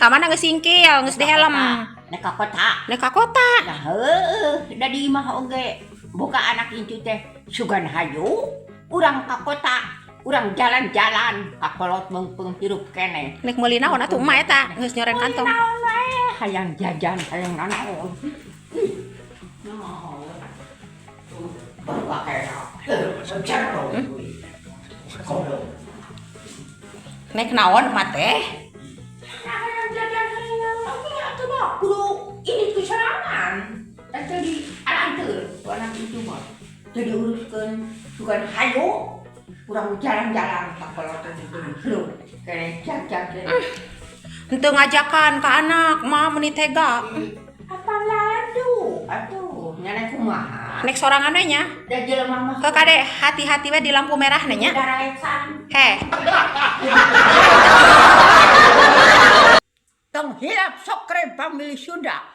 Ka mana geus singkil, geus dihelm. Nek ka kota. Nek ka kota. Nah, heueuh, da di imah oge boga anak incu teh sugan hayu urang ka kota, urang jalan-jalan ka kolot meungpeung hirup keneh. Nek meuli naon atuh emak eta geus nyoreng kantong. Naon wae, hayang jajan, hayang nanaon. Ih, naon. Baru kakek. Nek naon emak teh? Nah, hayang jajan hayang naon oge atuh mah kudu ini keserangan. Dan teu dialanteur ku anak itu mah. Teu diuruskeun sugan hayu urang jalan-jalan ka kolot meungpeung hirup keneh jajan keneh. Henteu ngajakan ka anak, mah meuni tega. Apa ladu atuh nya kumaha. Nek sorangan we nya. Da jelema mah Ke kade hati-hati we di lampu merah nya. Daraekan. Heh. Tong hilap subscribe Family Sunda.